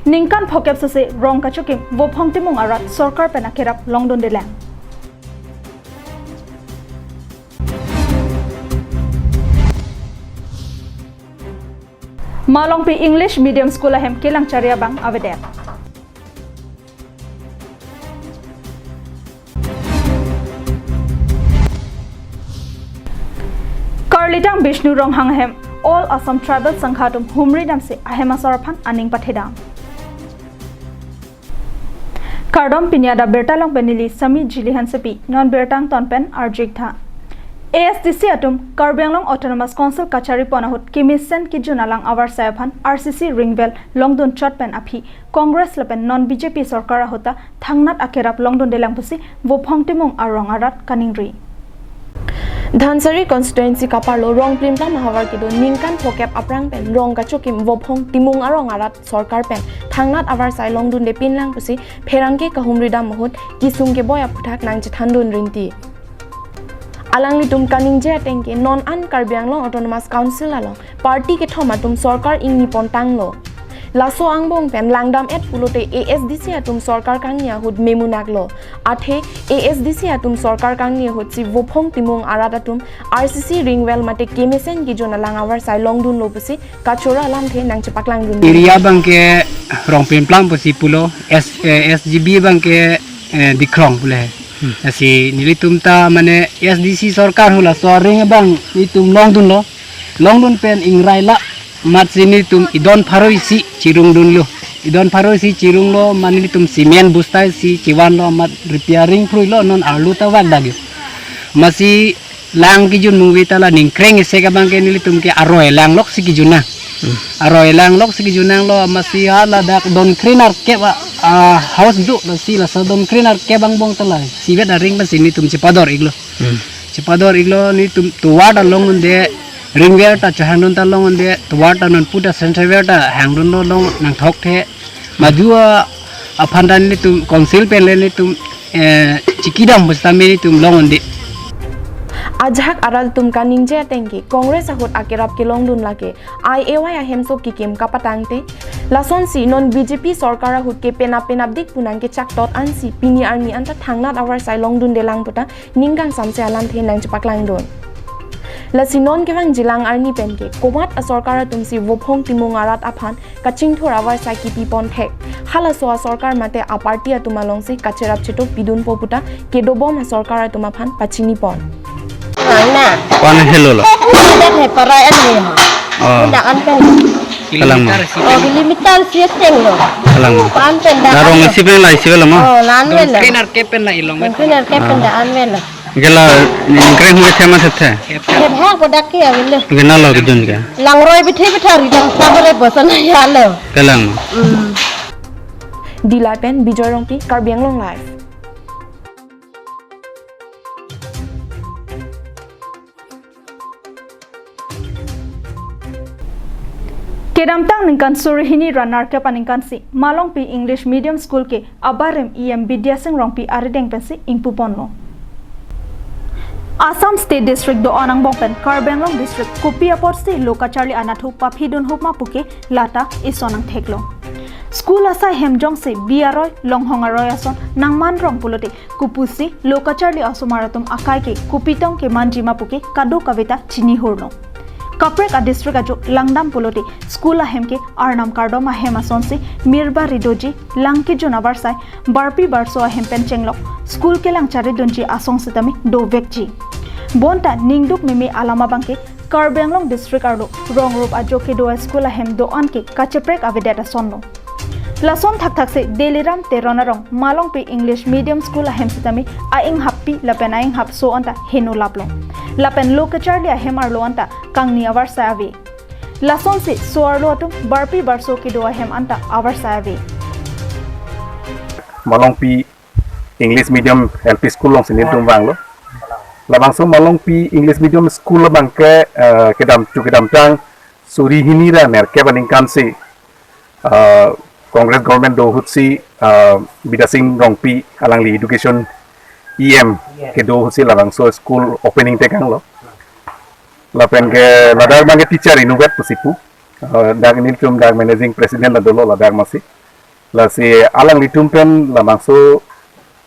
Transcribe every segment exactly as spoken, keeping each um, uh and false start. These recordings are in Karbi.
Ningkan phokep sese rong kachokim Vophong Timung arat sorkar pen akerap longdundelang. Malongpi English Medium School ahem kelang chari abang avedet. Karlitang Bishnu Ronghang ahem All Assam Tribal Sangha atum humri damsi ahem asor aphan aning pathedam. Kardom, pini adap birta along pen neli Sami Jili Hansepi, non birta angton pen arju-ik tha. A S D C atum Karbi Anglong Autonomous Council kachari pon ahut kemesen kejun alang avarsai aphan R C C ring well longdun chot pen aphi Congress lapen non B J P sorkar ahut ta thangnat akerap longdundelang pusi Vophong Timung arong arat kaningri. Dhansiri constituency kaparlo Rongplimplam ahavar kedo ningkan phokep aphrang pen rong kachokim Vophong Timung arong arat sorkar pen thangnat avarsai longdundepinlang pusi pherangke kahumri dam ahut kesung keboi aphuthak nangchethandun rinti. Alanglitum kaningje ateng ke non an Karbi Anglong Autonomous Council along party kethom atum sorkar ingni pon tanglo. Laso angbong pen langdam-et pulote A S D C atum sorkar kangni ahut memunaklo. Athe A S D C atum sorkar kangni ahut si Vophong Timung arat atum R C C ring well mate kemesen kejun alang avarsai longdunlo pusi kachoro alamthe nangchepaklangdun. Area abang ke Rongpimplam pusi pulo, S, eh, S G B abang ke, eh, Dikrong pule. Hmm. Lasi nelitum ta mane A S D C sorkar hula so ring abang nelitum longdunlo. Longdun pen ingrai la amatsi nelitum idon pharo isi chirungdunlo. Idon pharo isi chirunglo, mane nelitum cement bosta isi chivanlo, amat repairing phruilo, non arlo ta vak dagyo. Amatsi lang kejun mungve ta la ningkreng isek abang ke nelitum ke aroi langlok si kejun nang. Hmm. Aroi langlok si kejun nanglo, amatsi haladak don krenerkep a, a, house do, lasi laso don krenerkep angbong ta la isivet aring pensi nelitum chepador-iklo. Hmm. Chepador-iklo, nelitum tovar ta longunde, ring well ta chehangdun ta longunde, tovar ta nonpu ta central well ta hangdunlo, long nangthokthe. Madu aphan ta nelitum council pen le nelitum, eh, chikidam pusitame nelitum longunde. Ajahak arat atum kaningje ateng ke Congress ahut akerap kelongdun lake I A Y ahemso kekim kapatangte. Lasonsi non B J P sorkar ahut ke penap penapdik pu nangkechaktot ansi pini arni anta thangnat avarsai longdundelang puta ning kangsamse alamthe nangchepaklangdun. Lasi non kevangjilang arni pen ke komat asorkar atumsi Vophong Timung arat aphan kachingthur avarsai kipi pon thek. Halaso asorkar mate aparty atum alongsi kacherap chetok pidunpo puta kedobom asorkar atum aphan pachini pon. Nang na. Pan hello lo. Dak he parai an he ha. Oh. Dak an pen. Kalang ma. Oh, kilometer isi ateng lo. Kalang ma. An pen dak. Darong an lo. Isi pen la isi pen la ma. Oh, la an pen la. Krenerkep pen la ilong. Krenerkep pen dak an pen la. Gela ningkreng hu the ma the the. He ha ko dak ke avelo. Gena lo kejun ke. Langroi bithe bithari dang sabare bosan ya lo. Kalang. Hmm. Dillai pen Bijoy Rongpi, Karbi Anglong Live. Kedamtang ningkan suri hini ra nerkep aningkansi Malongpi English Medium School ke abarim E M Bidya Sing Rongpi arideng pensi ingpuponlo. Assam State District do-an angbong pen Karbi Anglong District kopi apotsi lo kacharli anatthu paphidun hup ma puke lata ison nangtheklo. School asai hem jongsi bi aroi longhong aroi ason nangmanrong pulote kopusi lo kacharli asomar atum akai ke kopi tong kemanji ma puke kadokave ta chinihurlo. Kaprek a district ajo langdam pulote school ahem ke arnam kardom ahem asonsi mirba ridoji, lang kejun avarsai, barpi barso ahem pen chenglok school kelang charidunji asong sitame dovekji. Bonta ningduk meme alam abang ke Karbi Anglong District arlo rong rup ajo kedo a school ahem do-an ke kacheprek avedet asonlo. Lason thakthaksi Deliram Teron arong Malongpi English Medium School ahem sitame a-inghappi lapen a-inghapso anta heno laplo. Lapen lo kacharli ahem arlo anta kangni avarsai ave. Lasonsi so-arlo atum barpi barso kedo ahem anta avarsai ave. Malongpi English Medium L P School alongsi nelitum vanglo. Labangso Malongpi English Medium School abang ke, eh, kedam chu kedamtang suri hini ra nerkep aningkansi, eh, Congress government do ahutsi, eh, Bidya Sing Rongpi alangli education E M kedo ahutsi labangso school opening tekanglo. Lapen ke ladak abang ke teacher inutvet pusi pu. Eh, dak nelitum dak managing president la dolo ladak masi. Lasi alanglitum pen labangso,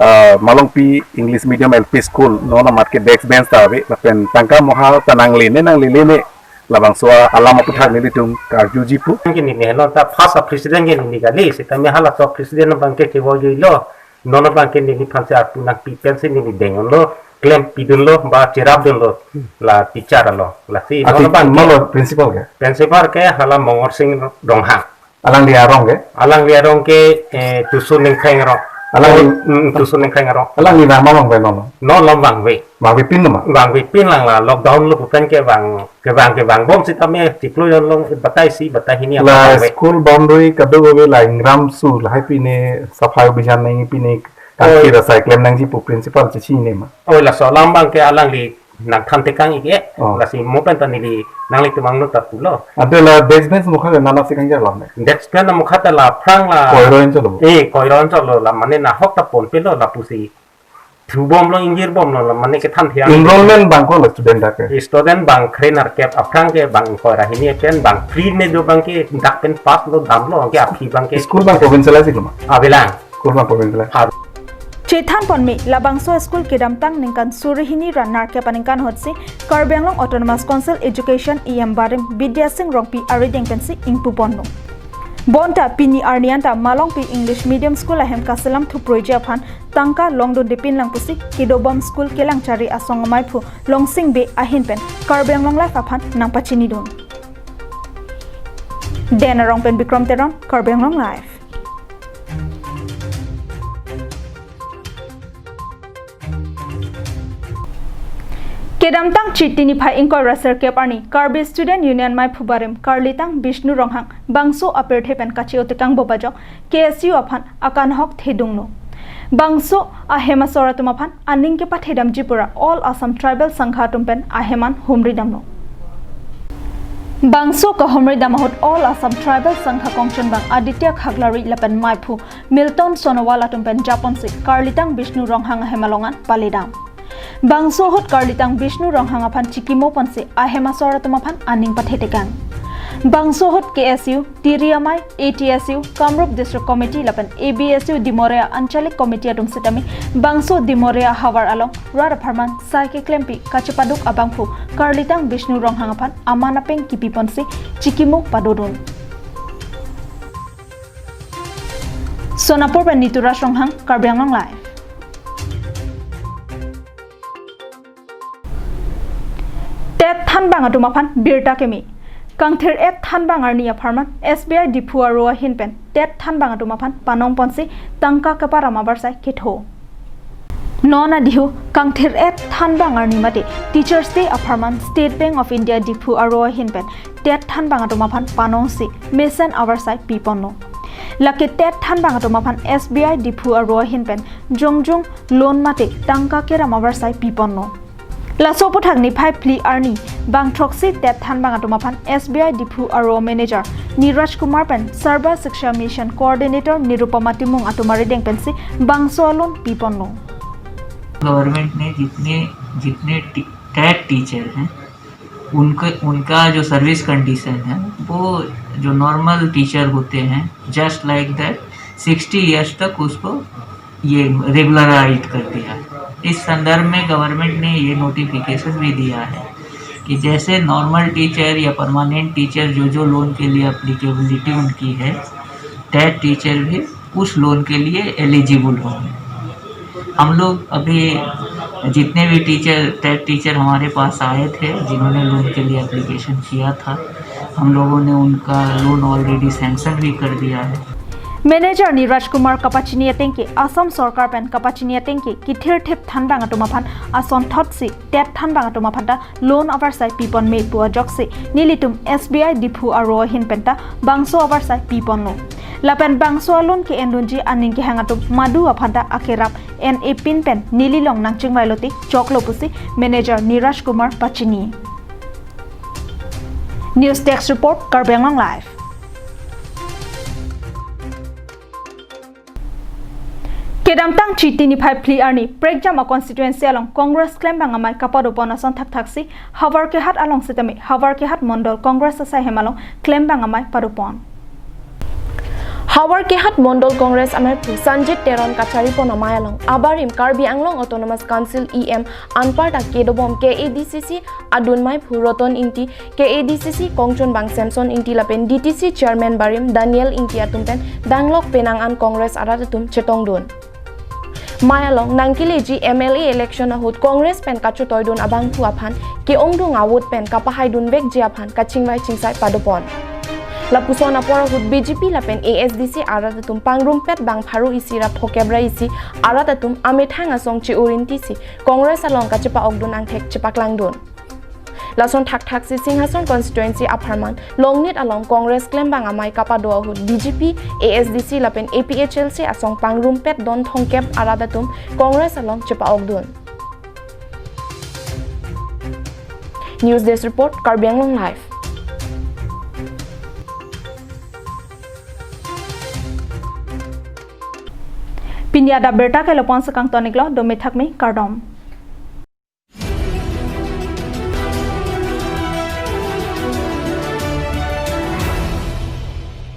ah, Malongpi English Medium L P School non amat ke desk bench ta ave, lapen tangka moha ta nanglene nanglelene labangso alam aputhak nelitum karjuji pu. Ke neli henlo ta first president ke neli kali, sitame halaso president abang ke kevoijuilo, non abang ke neliphan si arpu nangpi pensi neli dengdunlo, klempidunlo, ba cherapdunlo, la teacher alo, lasi non Ati abang ke, malo principal ke? Principal ke hala Mongor Sing Ronghang. Alangli arong ke? Alangli arong ke, eh, Tusun Nengkreng arong. Alangli Hmm, Tusun Nengkreng arong. Alangli vang ma vangve ma? Non along vangve. Vangvepin lo ma? Vangvepin lang la lockdown lo pu pen ke vang, kevang kevang bom sitame chiklo jon along batai isi batai hini La apa vangve. School boundary kadokave la ingramsu lahai pine safai abhiyan nangji pine kangkir Oi. asai klem nangji pu principal chechini ma? Oi, laso alam abang ke alangli nangthan tekang ik-e, Oh. lasi mo pen ta neli nanglitum angno ta pulo. Ante la desk bench mukha ke nana si kangjar lam ne? Desk bench mukha ta la aphrang la Koiro anchot lo? Eh, Koiro anchot lo, la mane nahok ta ponpelo lapusi thubomlo, ingjirbomlo, la mane kethan thiang. Enrollment abang ko la student dak ke? Student abang kre nerkep, aphrang ke abang ingkoi ra hini pen abang free ne do abang ke dak pen pass lo damlo ke aphi abang ke. School abang provincialize lo ma? Avelang. School abang provincialize. Chethan ponme, labangso school kedamtang ningkan suri hini ra nerkep aningkan ahutsi Karbi Anglong Autonomous Council Education E M barim Bidya Sing Rongpi arideng pensi ingpu ponlo. Bonta pini arni anta Malongpi English Medium School ahem kaselam thuproiji aphan tangka longdundepin lang pusi kedobom school kelang chari asong amaiphu Longsing Bey ahin pen Karbi Anglong Live aphan nangpachinidun. Den Arong pen Bikram Teron, Karbi Anglong Live. Kedamtang Chiti niphai ingkoi ra sirkep arni Karbi Student Union maiphu barim Karlitang Bishnu Ronghang bangso apirthe pen kache-o tekang bom ajok K S U aphan akanhok thedunglo. Bangso ahem asor atum aphan aning kepathedamji pura All Assam Tribal Sangha atum pen ahem an humridamlo. Bangso kahumridam ahut All Assam Tribal Sangha kongchunbang Aditya Khaklari lapen maiphu Milton Sonowal atum pen japonsi Karlitang Bishnu Ronghang ahem along an paledam. Bangso ahut Karlitang Bishnu Ronghang aphan chikimo ponsi ahem asor atum aphan aning pathetekang. Bangso ahut K S U, Tiri Amei, A T S U, Kamrup District Committee lapen A B S U Dimoria Anchalik Committee atum sitame bangso Dimoria havar along rat apharman sai keklempi kachepaduk abangphu Karlitang Bishnu Ronghang aphan aman apeng kipi ponsi chikimo padodun. Sonapur pen Nituraj Ronghang, Karbi Anglong Live. TET thanbang atum aphan birta keme. Kangthir-et thanbang arni apharman S B I Diphu aro ahin pen TET thanbang atum aphan panong ponsi tangka keparam abarsai ketho. Non adihu kangthir-et thanbang arni mate Teachers Day apharman State Bank of India Diphu aro ahin pen TET thanbang atum aphan panongsi mesen abarsai piponlo. Lake TET thanbang atum aphan S B I Diphu aro ahin pen jongjong loan mate tangka keram abarsai piponlo. Laso aphuthak niphai phli arni bang throksi TET thanbang atum aphan S B I Diphu aro manager Niraj Kumar pen Sarva Shiksha Mission coordinator Nirupama Timung atum arideng pensi bangso a-loan piponlo. Government ने जितने जितने T-, TET teacher हैं, उनके उनका जो service condition है, वो जो नॉर्मल टीचर होते हैं, just like that, sixty years तक उसको ये रेगुलराइज कर दिया। इस संदर्भ में गवर्नमेंट ने ये नोटिफिकेशन भी दिया है कि जैसे नॉर्मल टीचर या परमानेंट टीचर जो जो लोन के लिए एप्लीकेबिलिटी उनकी है, टेट टीचर भी उस लोन के लिए एलिजिबल होंगे। हम लोग अभी जितने भी टीचर, टेट टीचर हमारे पास आए थे, जिन्होंने लोन के लिए एप्लीकेशन किया था, हम लोगों ने उनका लोन ऑलरेडी सैंक्शन भी कर दिया है। Manager Niraj Kumar kapachini ateng ke Assam sorkar pen kapachini ateng ke kithirthip thanbang atum aphan asonthotsi TET thanbang atum aphan ta loan avarsai piponme pu ajoksi nelitum S B I Diphu aro ahin penta bangso avarsai piponlo. Lapen bangso a-loan ke-endunji aning kehang atum madu aphan ta akerap en-e pin pen neli along nangchingvailote choklo pusi manager Niraj Kumar pachini. News Desk Report, Karbi Anglong Live. Kedamtang Chiti niphai phli arni Prekjam a-constituency along Congress klembang amei kapadopon ason thakthaksi Havarkehat along sitame Havarkehat Mondol Congress asai hem along klembang amei padopon. Howraghat Mondol Congress amaiphu Sanjit Teron kacharipon amei along abarim Karbi Anglong Autonomous Council E M anparta kedobom K A D C C adun maiphu Roton Ingti, K A D C C kongchunbang Samson Ingti lapen D T C Chairman barim Daniel Ingti atum pen danglok penang an Congress arat atum chetongdun. Mei along nangkeleji M L A election ahut Congress pen kachetoidun abangphu aphan ke-ongdung a-vote pen kapahaidun vekji aphan kachingvai chingsai padopon. Lapuson apor ahut B J P lapen A S D C arat atum pangrumpet bang pharo isi ra phokep ra isi arat atum amethang asong che-urinti si Congress along kachepa-okdun angthek chepaklangdun. Lason thakthaksi Singhason constituency apharman Longnit along Congress klembang amei kapado ahut B J P, A S D C lapen A P H L C asong pangrumpet don thomkep arat atum Congress along chepa-okdun. News Desk Report, Karbi Anglong Live. Pini adap birta ke lapu-an si kangton-iklo, dome thakme, kardom.